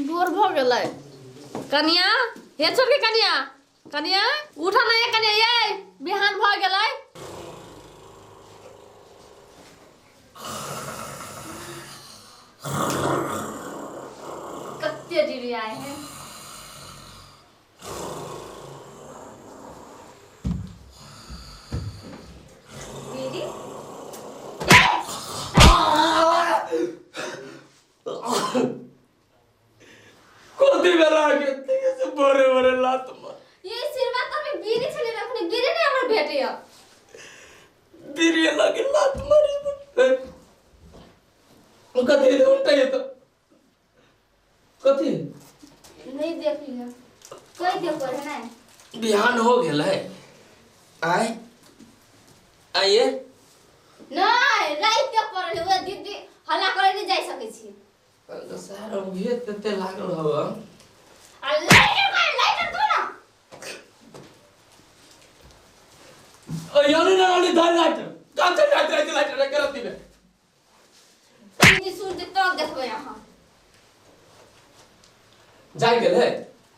बोर भ गेलै। कनिया हे छोड़ के कनिया, कनिया उठ ना ये कनिया, ये बिहान भ गेलै। कत्ते दीदी आए हैं। दीदी कथी भेला के से बड़े बड़े लात मार। ये सिरवा तो में बीड़ी छले रखने, बीड़ी नहीं हमरा भेटैया। बीड़ी लागे लात मारी। कथी उल्टा ये तो कथी नहीं देख लिया कोई देखो है ना। बिहान हो गेल है। आय आइए नहीं रात के पड़ल है दीदी, हल्ला करे नहीं जाय सकै छी। सार उघे तते लागल हवा। आ लाइटर का लाइटर दो ना। ओ यानी ना वाली धार लाइटर कहां से लाइटर लाइटर करती है दीदी सुन दे तो देखबे यहां जाय गेल है।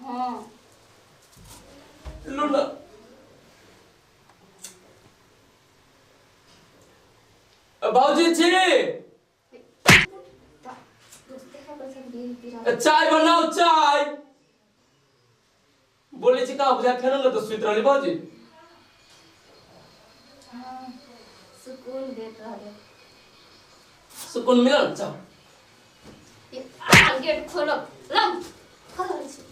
हां लूना बाबूजी छी चाय बनाओ चाय। बोले छी का बुझा खेल न तो सुत रहली बाबूजी। हां सुकून भेट रहल है। सुकून मिलल चाह ये आ गेट खोलो लम खोलो छी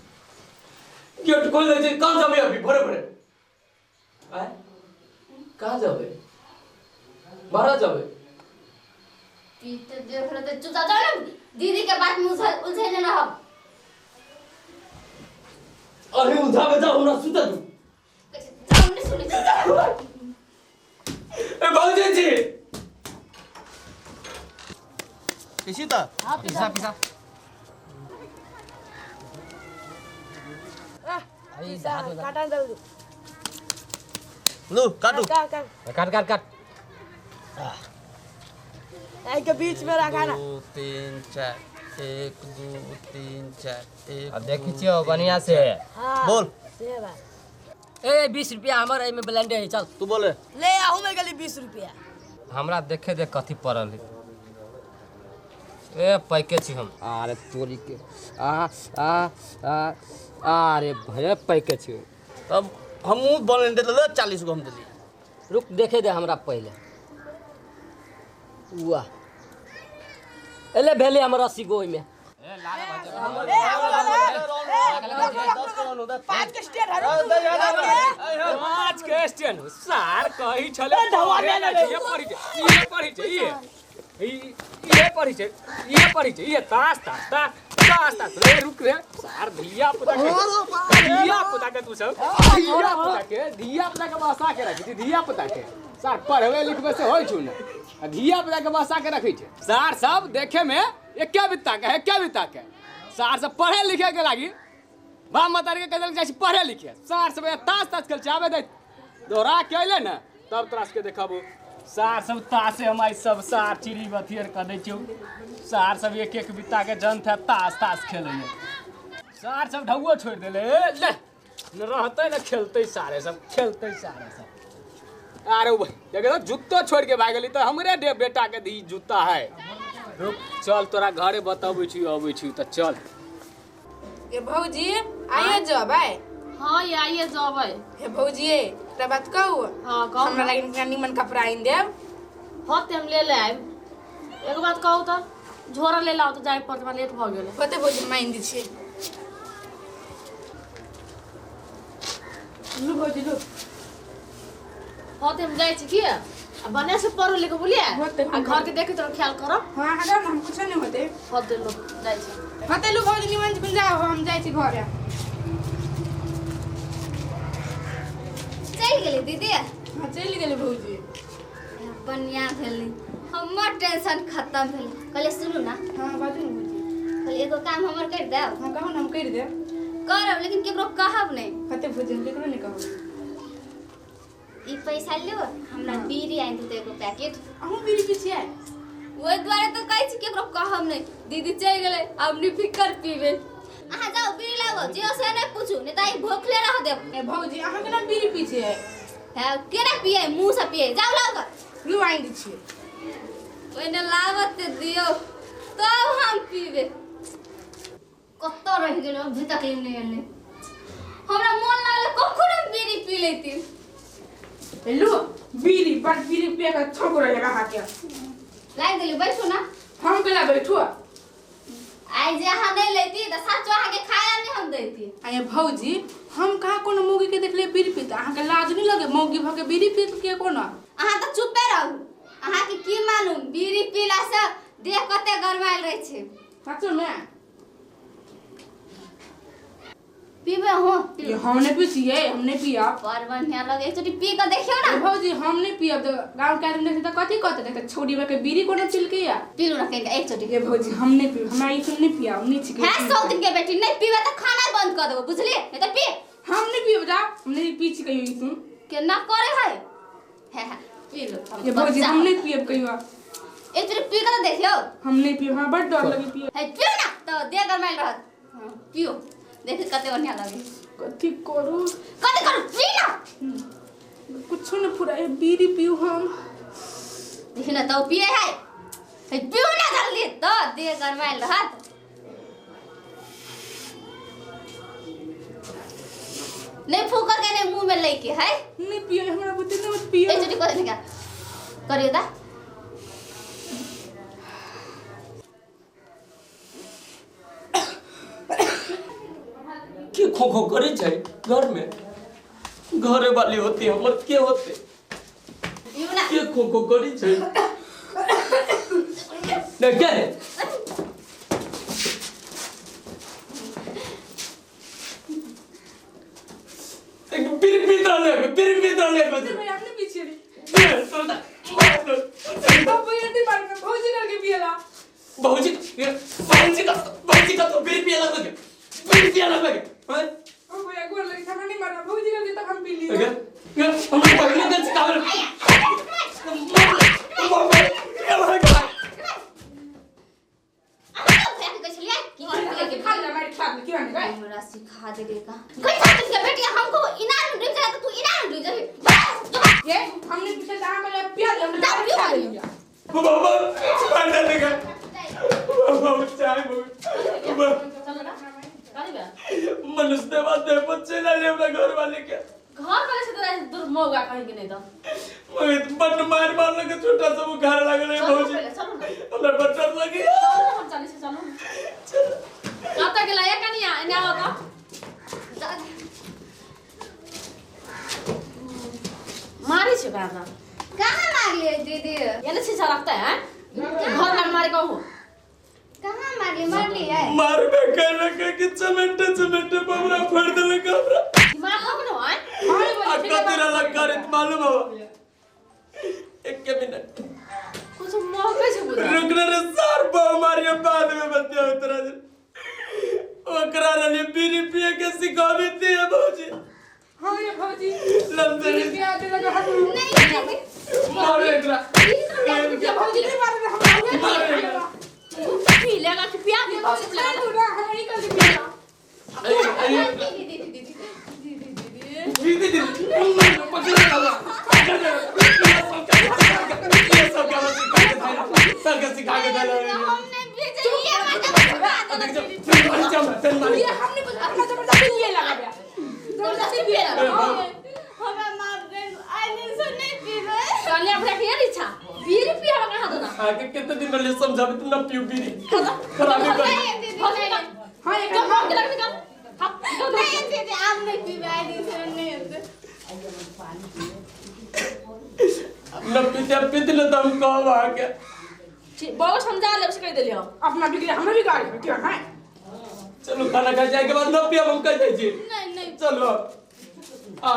गेट खोल दे छी। कहां जाबे अभी भरे भरे आय कहां जाबे बाहर जाबे पीते देख रहे तो चुप जा ना दीदी के बात में उलझे न रहब। अरे उलझावे जा हमरा सुता दू। हम नहीं सुनै छी। ए बाबूजी जी किसी त पिसा पिसा काटा जल्दी लू काटू काट काट काट काट एक के बीच में रखा ना। 2 3 4 1 2 3 4 1। अब देखी छियो बढ़िया से। हां बोल से बात। ए 20 रुपया हमर एमे ब्लेंड है चल तू बोले ले आहू में गली 20 रुपया। हमरा देखे दे कथी पड़ल है। ए पैके छी हम। अरे तोरी के आ आ आ अरे भैया पैके छी। तब हमहू ब्लेंड ले 40 गो हम देली। रुक देखे दे हमरा पहले। वाह एले भेले हमर 80 गो ओइमे। ए लाल पाँच के स्टैंड है 5 के स्टैंड सार कही छले ये पड़ी छै ये पड़ी छै ये पड़ी छै ये पड़ी छै ये तास तास तास तास तास रे रुक रे सार धिया पुता के तू सब धिया पुता के बसा के रखी धिया पुता के सार पढ़वे लिखवे से होय छु ने धिया पुता के बसा के रखी छै सार सब देखे में एके बित्ता के एके बित्ता के सार सब पढ़े लिखे के लागी बाप मतारी के कदल जाइ पढ़े लिखे सार सब तास तास खेल छै आबे दे दोहरा के अइले ने तब तोरा सबके देखबो सार सब तासे हमारी सब सार चिड़ी बथियर कर दै छियौ सार सब एक एक बित्ता के जन थे तास तास खेलैए सार सब ढौओ छोड़ि देले ले न रहतै न खेलतै सारे सब खेलतै सारे सब। अरे भाई देखो जूतो छोड़ के भाग गेली तो हमरे डे बेटा के दी जूता है। रुक चल तोरा घरे बताबै छी अबै छी त चल। ए भौजी आइए जबै। हां ये आइए जबै। हे भौजी एकटा बात कहू। हां कहू। हमरा लागि निमन कपड़ा आनि देब। हां ते हम ले ले आएब। एगो बात कहू त झोरा ले लाओ त जाय पड़त हमरा लेट भ गेल। कते भौजी हम आनि दै छी। लू भौजी लू। हां ते हम जाइ छी की आ बने से पढ़ लिख बुलिए आ घर के देखे तोरा ख्याल करब। हां हां ना हम कुछ नहीं होते। हां ते लो जाइ छी। हां ते लू भौजी निमन से जाओ हम जाइ छी घरे। चल गेली दीदी। हां चल गेली भौजी। बढ़िया भेल हमर टेंशन खत्म भेल। कहले सुनू ना। हां बाजू ना भौजी। कहले एगो काम हमर कर देब। हां कहू ना हम कर देब। करब लेकिन केकरो कहब नहीं। कते भौजी हम केकरो नहीं कहब। ई पैसा लियो हमरा बीड़ी आनि देते एगो पैकेट। अहूँ बीड़ी पी छियै? ओहि दुआरे तो कहै छी केकरो कहब नहीं। दीदी चलि गेलै अब नहीं फिकर पीबे। अहाँ जाओ बीड़ी लाबो जे से नहीं पूछू नहीं त आई भोखले रह देब। ए भौजी अहाँ केना बीड़ी पी छियै? है केना पिए मुंह से पिए जाओ लाओ ग। लू आइन दै छियै। ओइने लाबत दियो तब हम पीबे। कत्तो रह गेलो अभी तक नहीं एले। हमरा मन लागल कखनो बीड़ी पी लेती। लू बीड़ी बड़ बीड़ी पिए के छोक रहे अहाँ के। लाइ देली बैठू ना। हम केना बैठू? आई जे अहाँ नहीं लेती त साचो अहाँ के खाया नहीं हम देती। अरे भौजी हम कहाँ कोनो मौगी के देखले बीड़ी पीत? अहाँ के लाज नहीं लगे मौगी भ के बीड़ी पीत के कोनो? अहाँ त चुपे रहू। अहाँ के की मालूम बीड़ी पीला से देह कते गरमायल रहे छै। साचो में पीबे हो? ये हम नहीं पीछिए हम नहीं पियब। बड़ बढ़िया लगे एकचोटी पी के देखियो ना। भौजी हम नहीं पियब त गांव के आदमी देखते त कथि कहते? देखते छोड़ी में के बीड़ी कोनो चिलके या पीलू ना कहीं एकचोटी। ये भौजी हम नहीं पीब हमरा ई सब नहीं पिया हम नहीं छिके। हां 100 दिन के बेटी नहीं पीबे त खाना बंद कर देबो बुझली? नहीं त पी। हम नहीं पीब जा हम नहीं पी छी कहियो ई सुन केना करे है। है है पी लो। ये भौजी हम नहीं पियब कहियो। एकचोटी पी के त देखियो। हम नहीं पीब हमरा बड़ डर लगे पिए। है पियो ना त देह गरमायल रहत। हां पियो देख कते बढ़िया लगे। कथि करू? कथि करू पी ना। कुछ न फुरा बीड़ी पीऊ हम। देखि ना तो पिए है। है पियो ना जल्दी तो देह गरमायल रहत। नहीं फूक के नहीं मुंह में लेके है। नहीं पिए हमरा बुद्धि नहीं मत पिए। ए चोटी कर निका करियो ता। के खो खो करे छै घर में? घरे वाली होती हमर के होते के खो खो करे छै? नहीं क्या रे? एक बीड़ी पीत रहले बीड़ी पीत रहले। भाई हमने पीछे रे तो भैया नहीं मार भौजी करके पियला। भौजी भौजी का भौजी का तो बीड़ी पियला लगे बीड़ी पियला लगे। हां ओ भैया गोर लगे हमरा नहीं मारना भौजी करके तब हम पी ली। हम पहले दिन से काबर हमरा सिखा देले का कैसा तुझके बेटी हमको इनार में डूब जाए तो तू इनार में डूब जाबी। ये हमने पीछे कहां कर पिया दे हमने पिया लिया। बाबा मार देगा बाबा चाय बाबा मनुष्य देवा दे बच्चे ना ले अपना घर वाले के घर वाले से तोरा दूर मौका कहीं के नहीं तो मगर बन मार मार लगे छोटा सा वो घर लागल है भौजी हमरा बच्चा लगे। चलो हम चले से चलो चलो कत गेला ए कनिया एने आओ त मारी छे बाबा। कहां मारलिए दीदी? एने छीछा रखता है घर लग मारे कहू। कहां मारलिए? मारलिए मारबे केलक कि चमेटे चमेटे बमरा फोड़ देलक हमरा। दिमाग हो न है आ कतेरा लग करत मालूम हो। एक के मिनट कुछ मौका छे बुझा रुक रे सर बहु मारियो बाद में बतिया उतरा दे। ओकरा रली बीड़ी पिए के सिखाबी थी भौजी। हां रे भौजी लंदन पिया दे लगे हम नहीं दीदी मार एकरा भौजी नहीं मार रहे हम मार एकरा पी लेगा कि पिया दे भौजी छोड़ दो ना हम नहीं कर पिया। अरे दीदी दीदी दीदी दीदी पकड़ लगा पकड़ ये सब क्या सिखा के था सब के सिखा के था हमने भेजे ये मत ये हमने अपना जबरदस्ती ये लगा दिया जबरदस्ती पिए लगा। हमरा माफ कर आई दिन से नहीं पीबे। कन्या भैया के इच्छा बीड़ी पिया कहां दो ना आगे कितने दिन पहले समझाबे तुम ना पियो बीड़ी खराबी कर। हां एक कम के लग निकल नहीं दीदी आप नहीं पीबे आई दिन से नहीं होते। न पीते पीते न तो हम कहब आके बहुत समझा ले से कह देलियो अपना बिगड़े हमरा बिगाड़ क्यों है? चलो खाना खा जाए के बाद न पियब हम कह जाइ छी। नहीं नहीं चलो आ।